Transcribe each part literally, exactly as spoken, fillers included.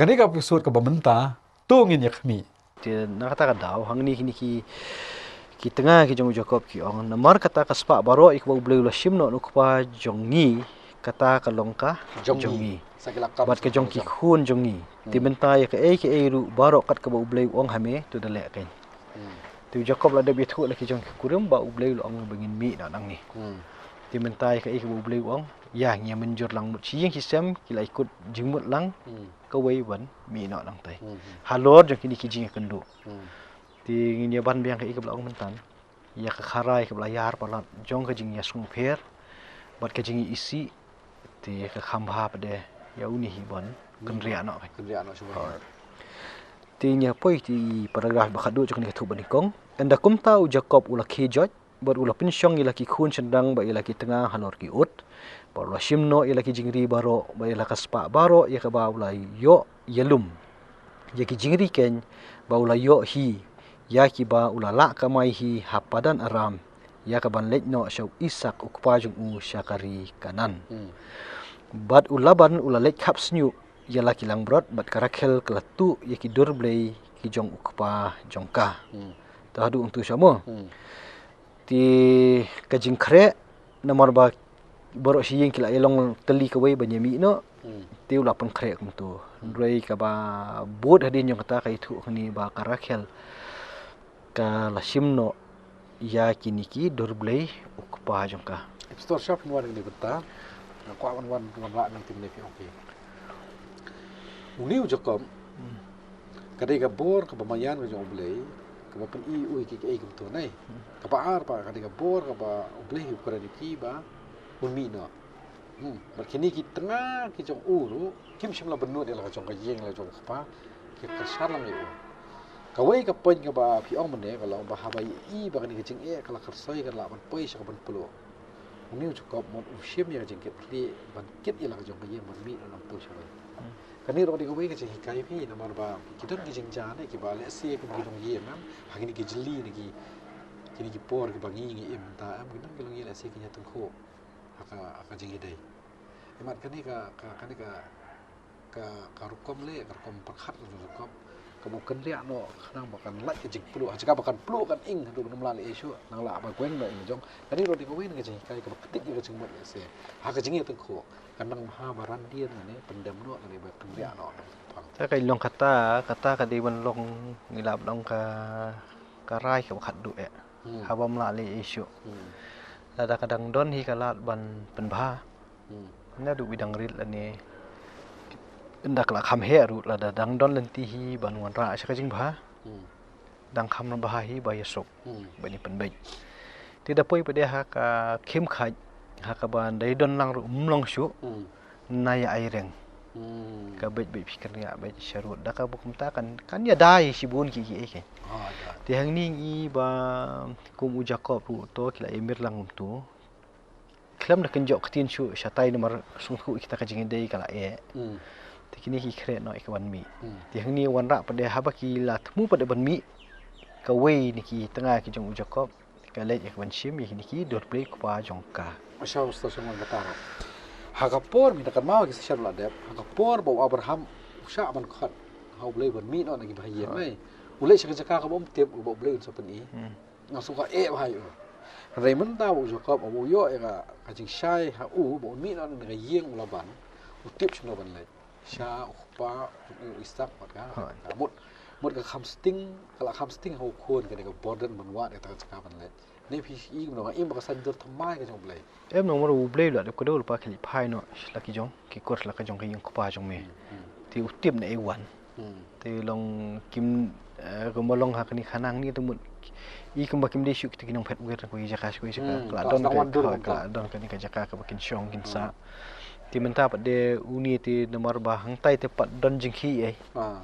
Kane ka episode kaba mynta, to ngin ïa khmih. Te na kata ka daw, hangne kine ki, ki tnga ki jong u Jakob ki ong, namar kata ka spah baroh ïa kaba U Blei u la shim noh na u kpa jong ngi, kata ka long ka jong ngi. Bad ka jong ki khun jong ngi. Te mynta ïa kaei kaei ruh baroh kat kaba U Blei u ong ha me, to da leh kein. Te u Jakob la dep ïathuh na ki jong ki kurim ba U Blei u la ong ba ngin mih noh nangne. Te mynta ïa kaei kaba U Blei u ong, ïa ngi ïa mynjur lang mut shi ïing shi sem, ki la ïakut jingmut lang kawei ban mih noh nangtai. Halor jong kine ki jingïakynduh. Te ngin ïa ban biang kaei kaba la ong mynta. Ïa ka kharai kaba la ïar palat jong ka jingïasngewpher bad ka jingïaisih. Te ka kham bha pat de ïa une hi ban kynriah noh. Kynriah noh shuwa. Te ngin ïa poi te i paragraph ba khatduh jong kane ka thup banyngkong. Ynda kumta u Jakob u la khie joit bad u la pynshong ïa la ki khun shynrang bad ïa la ki tnga halor ki ut. Bad u la shim noh ïa la ki jingri baroh bad ïa la ka spah baroh ïa kaba u la ïoh ïalum ïa ki jingri keiñ ba u la ïoh hi ïa kiba u la lah kamai hi ha Padan Aram, ïa kaban leit noh sha u Isaak u kpa jong u sha ka ri Kanaan. Bad u Laban u la leit khap shñiuh ïa la ki langbrot bad ka Rakhel ka la tuh ïa ki dur blei ki jong u kpa jong ka. Ta haduh hangtu sha mo. Te ka jingkhreh namar ba baroh shi ïing ki la ïa long tylli kawei ban ïa mih noh. Te u la pynkhreh kumto. Hynrei kaba bud hadien jong kata ka ïathuh hangne ba ka Rakhel ka la shim noh ïa kine ki dur blei u kpa jong ka. Pastor Shah, phin wan kane bynta. Nga kwah wan wan wan rah nangta mynne phi ong phi. Une u Jakob ka dei ka bor kaba maïan ka jong U Blei, kaba pyni u ïa ki kaei kumto nai. Kaba ar pat ka dei ka bor kaba U Blei u kren ïa phi ba un mih noh. Hmm. Bad kine ki tnga ki jong u ruh kim shym la bynnud ïa la ka jong ka ïing la jong ka kpa, ki kyrshan lang ïa u. Kawei ka point kaba phi ong mynne ka long ba haba ïohi ba kane ka jingeh ka la kyrsoi ka la ban poi sha ka ban pluh. Une u Jakob mut u shim ïa ka jingkitkhlieh ban kit ïa la ka jong ka ïing ban mih noh nangto shawei. Kane ruh ka dei kawei ka jinghikai phi namar ba ki don ki jingjia ne kiba lehse kum ki longïing, ha kine ki jylli ne ki, kine ki por kiba ngi ngi im mynta em, ki don ki longïing lehse kin ïa tyngkhuh ha ka, ha ka jingïadei. Imat kane ka, ka, kane ka, ka, ka rukom leh, ka rukom pyrkhat ka jong u Jakob kaba u kynriah noh khnang ba kan lait ka jingpluh, ha jaka ba kan pluh kan ing haduh ba ym lah leh ei shuh, nang lah ba gweng noh ing jong. Kane ruh dei kawei na ka jinghikai kaba ktik ïa ka jingmut lehse ha ka jingïatyngkhuh. Kan nang bha ba ran dien ne pyndem noh, kane ba kynriah noh. Te ka long kata, kata ka dei ban long, ngi lah ban ong ka, ka rai kaba khatduh eh. Hmm. Haba ym lah leh ei shuh. Hmm. Lada ka dang don hi ka lad ban pynbha. Hmm. Naduh ba dang rit lane, ynda ka la kham heh ruh, lada dang don lynti hi ban wanrah sha ka jingbha. Hmm. Dang kham bha hi ba ïasuk. Hmm. Ban ïa pynbeit. Te da poi pat de ha ka khim khait, ha kaba dei don lang ruh ym long shuh. Hmm. Na ïa ai reng. Hmm. Ka beit beit phi kynriah beit sharud. Da kaba kumta kan, kan ïada ïa shibun ki ki ei ki. Ah, da. Te hangne ngi ba kum u Jakob ruh to ki la ïamir lang kumto. Khlem da kynjoh ktien shuh shatai namar sngewthuh kita ka jingïadei ka la eh. Hmm. Te kine ki khreh noh ïa ka ban mih. Hmm. Te hangne wanrah pat de haba ki la thmu pat de ban mih. Kawei na ki tnga ki jong u Jakob ka leit ïa ka ban shim ïa kine ki dur blei u kpa jong ka. Sha u station wan kata ruh. Ha ka por mynta kan maw ki station la dep. Ha ka por ba u Abraham u shah ban khot ha U Blei ban mih noh na ki bahaïing nai. U leit sha ka jaka kaba um tip, kaba U Blei un sa pyni. Hmm. Nga sngew ka eh bha ïa u. Hynrei mynta ba u Jakob ba u ïoh ïa ka, ka jingshai ha u ba un mih noh na ka ïing u Laban, u tip shano ban leit. Sha u kpa u Isaak bad ka. Hooid. Ka mut, mut ka kham sting, ka la kham sting ha u khun kane ka burden ban wad ïa kata ka jaka ban leit. Ne phi i kumno, nga im ba ka saiñdur thymmai ka jong U Blei. Em, namar U Blei u la dep kdew lypa khlieh phai noh sha la ki jong ki kur, sha la ka jong ka ïing kpa jong me. Hmm, hmm. Te u tip na ei wan. Hmm. Te long kim, eh, kumba long ha kane ka khanang ne te mut i kumba kim dei shuh kita ki nongphet wir na kawei ka jaka sha kawei ka jaka. Hmm, ka la don ka, ka la don kane ka jaka kaba kin shong kin sah. Hmm. Te mynta pat de une te namar ba hangtai te pat don jingkhih ei. Ah.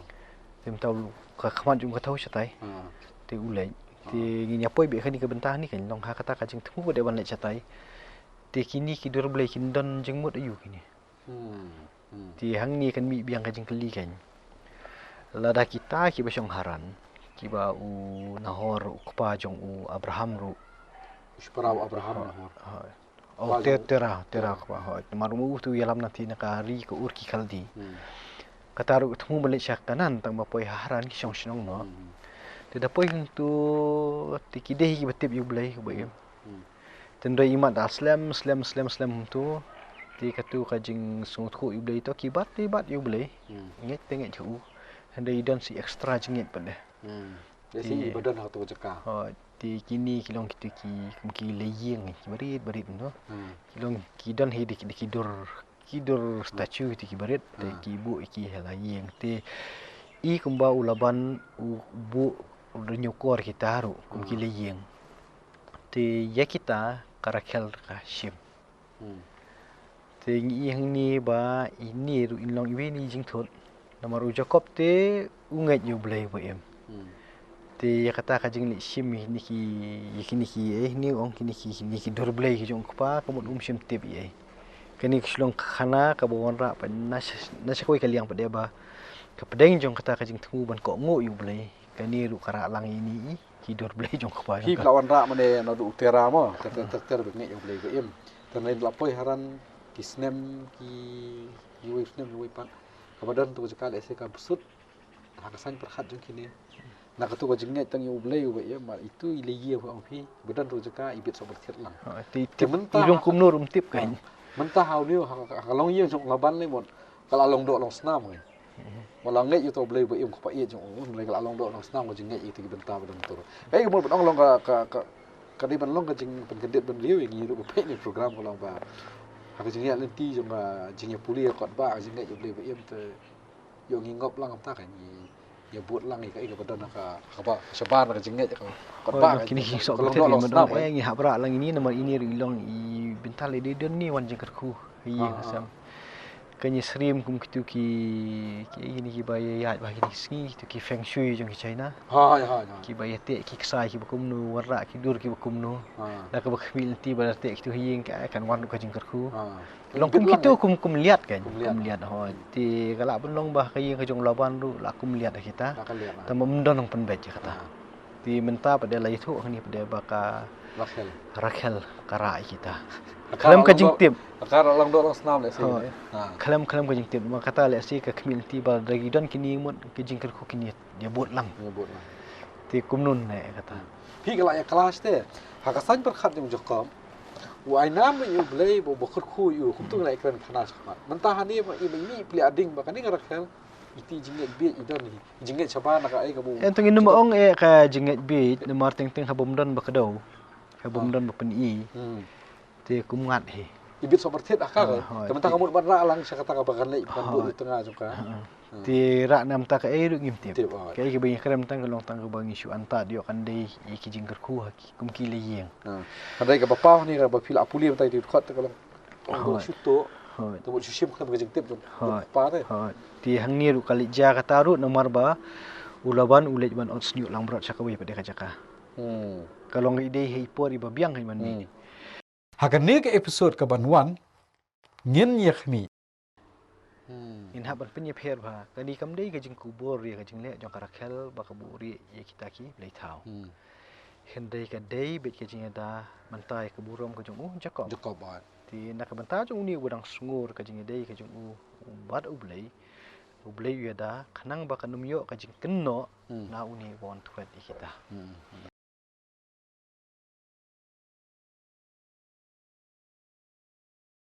Te mynta u, ka khmat jong u ka thew shatai. Ah. Te u leit. Te ngin ïa poi beit kane ka bynta ne, kan long ha kata ka jingthmu pat de ban leit shatai. Te kine ki dur blei kin don jingmut aïu kine. Hmm, hmm. Te hangne kan mih biang ka jingkylli kan. Lada kita kiba shong Haran, kiba u Nahor, u kpa jong u Abraham ruh. U shipara u Abraham, Nahor. Ha. Oh, Tera, Tera, kpa, ha. Namar u tu ïalam na ti na ka ri ka Ur ki Khaldi. Hmm. Kata ruh ka thmu ban leit sha Kanaan tang ba poi ha Haran ki shong shnong noh. Hmm. Te da poi hangto te ki dei hi kiba tip ïa U Blei uba im. Hmm. Te hynrei imat da slem slem slem slem hangto. Te kato ka jingsngewthuh ïa U Blei to ki bat te bat ïa U Blei. Hmm. Ngeit te ngeit ha u. Hynrei i don shi extra jingngeit pat de. Hmm. Te shi iba don ha kato ka jaka. Oh, te kine ki long kito ki kum ki lei ïing kiba rit ba rit noh. Hmm. Ki long ki don hi da ki, da ki dur ki dur statue kito kiba rit, te ki buh ïa ki ha la ïing. Te i kumba u Laban u buh u da ñiewkor kita ruh kum ki lei ïing. Te ïa kita ka Rakhel ka shim. Hmm. Te ngi ïohi hangne ba ine ruh in long iwei na i jingthut. Namar u Jakob te u ngeit ïa U Blei uba im. Hmm. Te ïa kata ka jingleit shim ïa kine ki, ïa kine ki, eh, ne ong kine ki, kine ki dur blei ki jong u kpa, ka mut um shym tip ïa. Kane ka shlong khana kaba wanrah pat na sha, na sha kawei ka liang pat de ba ka pdeng jong kata ka jingthmu ban kohnguh ïa U Blei. Kane ruh ka rah lang ïa ine i ki dur blei jong u kpa jong ka. Phi la wanrah mane naduh u Tera mo, ter ter ter ter ba ngeit ïa U Blei ba im. Te hynrei la poi Haran ki snem ki, ki wei snem ki wei pat. Kaba don tu ka jaka lehse ka bsut ha ka saiñ pyrkhat jong kine. Na katu ka jingngeit tang ïa U Blei uba im, ma itu i lei ïing ba ong phi, ba don tu ka jaka i bit sohpyrthit lang. Ha, te, te, te mynta i long ha kumno ruh ym tip kein. Ha, mynta ha une ha, ha, ha ka longïing jong u Laban lei mut ka la long doh long snam kein. Mhm. Ba la ngeit ïa uto U Blei uba im, u kpa ïeit jong u, hynrei ka la long doh long snam ka jingngeit ïa kito ki bynta ba don tur. Kaei ka mut ban ong long ka, ka, ka, ka dei ban long ka jingpynkyndit bynriew ïa ngi ruh ba peit ïa une u program ka long ba ha ka jingïaid lynti jong ka jingïapule ïa kot ba ka jingngeit ïa U Blei uba im te ïoh ngi ngop lang kumta kein, ngi ïabud lang ïa kaei kaba don ha ka, ha kaba shabar na ka jingngeit ka, ka ba. Oh, kine ki sohpyrthit, ka long doh long snam, eh, ngi hap rah lang ine namar ine ruh i long i bynta lei dei don ne wan jingkyrkhu. Ïa, ah, ka sem. Ka ngi syriem kum kitu ki, ki, kine kiba ïaid ba kine ki sngi, kitu ki feng shui jong ki China. Ha, ha, ha. Kiba ïateh ki ksai kiba kumno, wanrah ki dur kiba kumno. Ha. Da kaba khmih lynti ba da teh kitu ha ïing ka, kan wan ruh ka jingkyrkhu. Ha. Long kum kitu kum, kum liat kein. Kum liat. Kum liat, hooid. Te ka lah ban long ba ka ïing ka jong u Laban ruh lah kum liat ha kita. Lah ka liat, ha. Tangba ym don nongpynbeit ïa kata. Ha. Te mynta pat de la ïathuh hangne pat de ba ka Rakhel. Rakhel ka rah ïa kita. Khlem ka jingtip. Ka rah long doh long snam lehse. Hooid. Ha. Khlem, khlem ka jingtip. Ma kata lehse ka khmih lynti ba da ki don kine mut ka jingkyrkhu kine ïabud lang. Ïabud lang. Te kumno ne kata. Hmm. Phi ka la ïa clash te. Ha ka saiñ pyrkhat jong u Jakob. U ai nam ïa U Blei ba, ba kyrkhu ïa u. Kumtu ngi la ïa kren khana shakhmat. Mynta hangne ba i ba i mih plie ading ba kane ka Rakhel. Iti jingngeit bieit i don hi. Jingngeit shabar na kaei kaba u. Ïa, tang ïa ngi ym ong eh ka jingngeit bieit namar teng teng haba ym don ba kdew. Haba ym don ba pyni. Hmm. Te kum ngat hi. I bit sohpyrthit ha ka. Ah, hooid. Te mynta ka mut ban rah lang sha kata kaba kan leit ban buh ïa u tnga jong ka. Ah. Te rah na mynta kaei ruh ngim tip. Tip, hooid. Kaei kaba ngi kren mynta ka long tang kaba ngi shu antad ïoh kan dei ïa ki jingkyrkhu ha ki kum ki lei ïing. Ah. Hynrei kaba paw hangne kaba phi la pule mynta ïa ki dkhot te ka long. Hooid. Shu tuh. Hooid. Te mut shu shim khlem ka jingtip jong u kpa te. Hooid. Te hangne ruh ka leit jia kata ruh namar ba u Laban u leit ban ot shñiuh langbrot sha kawei pat de ka jaka. Hmm. Ka long ka dei ha i por iba biang ha i mane. Hmm. Ha kane ka episode kaban wan ngin ïa khmih. Hmm. Ngin hap ban pynïapher ba kane kam dei ka jingkubur ïa ka jingleh jong ka Rakhel ba ka buhrieh ïa kita ki blei thaw. Hmm. Hynrei ka dei beit ka jingïada mynta ïa ka burom ka jong u Jakob. Jakob, ah. Te na ka bynta jong une uba dang sngur ka jingïadei ka jong u bad U Blei. U Blei u ïada khnang ba kan ym ïoh ka jingkynnoh Hmm. Na une ba wan thwet ïa kita. Hmm, hmm.